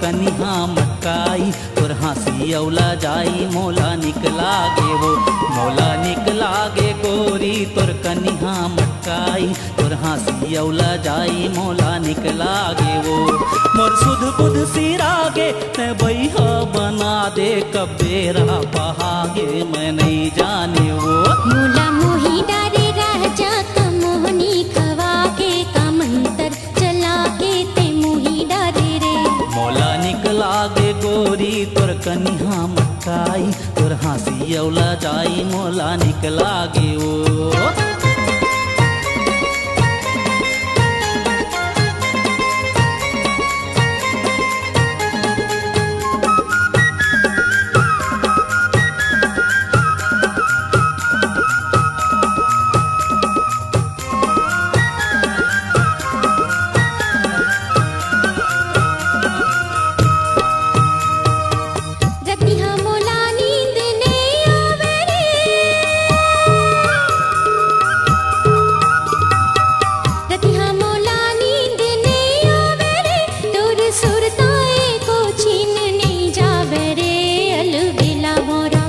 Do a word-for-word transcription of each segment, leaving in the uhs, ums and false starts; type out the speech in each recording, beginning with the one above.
कनिहा मटकाई, तोर हाँसी अउ लजाई मोला निक लागे वो। मोला निक लागे गोरी तोर कनिहा मटकाई, तोर हाँसी अउ लजाई मोला निक लागे वो। मोर सुध बुध सिरागे तैं बइहा बना दे, कबेरा पहागे मैं नइ जाने वो। मोला मोही डारे राजा का मोहनी खवा के, का मंतर चला के तैं मोही डारे रे। मोला निक लागे गोरी तोर कनिहा मटकाई, तोर हाँसी अउ लजाई मोला निक लागे ओ। रतिहा मोला नींद नइ आवे रे। रतिहा मोला नींद नइ आवे रे। तोर सुरता एको छिन नइ जावे रे। अलबेला मोरा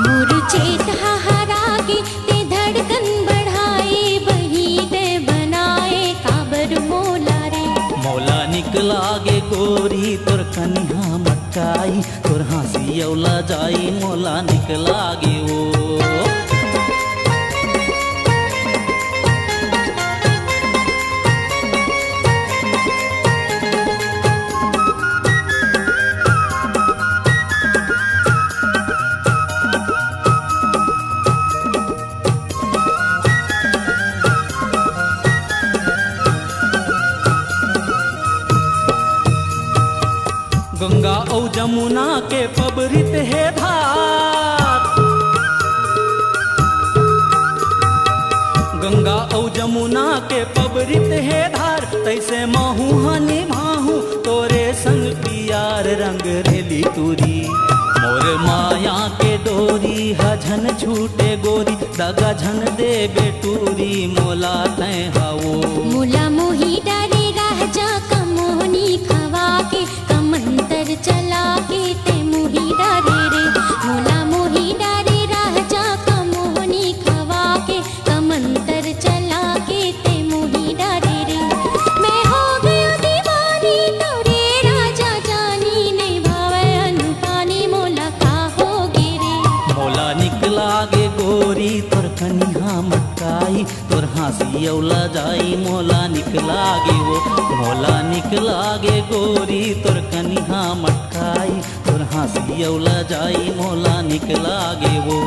मोर चेत हहरा गे, तैं धड़कन बढ़ाए बही तैं बनाए काबर मोला रे। मोला निक लागे गोरी तोर कनिहा मटकाई, तोर हाँसी अउ लजाई मोला निक लागे ओ। गंगा अउ जमुना के पबरित हे धार। गंगा अउ जमुना के पबरित हे धार, तइसे महूँ ह निभाहूँ तोरे संग पियार रंग रेली टूरी। मोर माया के डोरी ह झन छूटे गोरी, दगा झन देबे टूरी मोला तैं हवो। मोला मोही डारे राजा का मोहनी खवा के, का मंतर चला के तैं मोही डारे रे। मोला मोही डारे राजा का मोहनी खवा के, का मंतर चला के तैं मोही डारे रे। मैं हो गयो दीवानी तोरे राजा जानी, नइ भावे अन्न पानी मोला का होगे रे। मोला निक लागे गोरी तोर कनिहा मटकाई, तोर हाँसी अउ लजाई मोला निक लागे वो। मोला निक लागे गोरी तोर कनिहा मटकाई, तोर हाँसी अउ लजाई मोला निक लागे वो।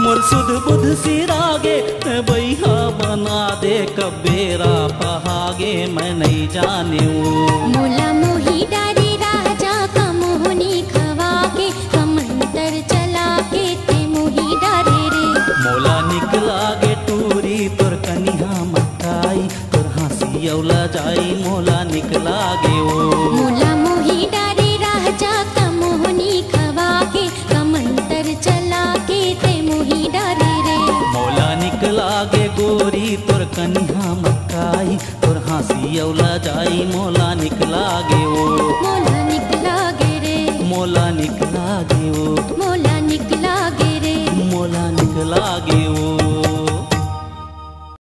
मोर सुध बुध सिरागे तैं बइहा बना दे, कबेरा पहागे मैं नइ जाने वो। मोला मोही डारे राजा का मोहनी खवा के, का मंतर चला के तैं मोही डारे रे। मोला निक लागे टूरी तोर कनिहा मटकाई, तोर हाँसी अउ लजाई मोला निक लागे ओ। मोला मोही डारे राजा का मोहनी खवा के, का मंतर चला के तैं मोही डारे रे। मोला निक लागे गोरी तोर कनिहा मटकाई, तोर हाँसी अउ लजाई मोला निक लागे ओ। मोला निक लागे रे। मोला निक लागे ओ। मोला निक लागे रे। मोला निक लागे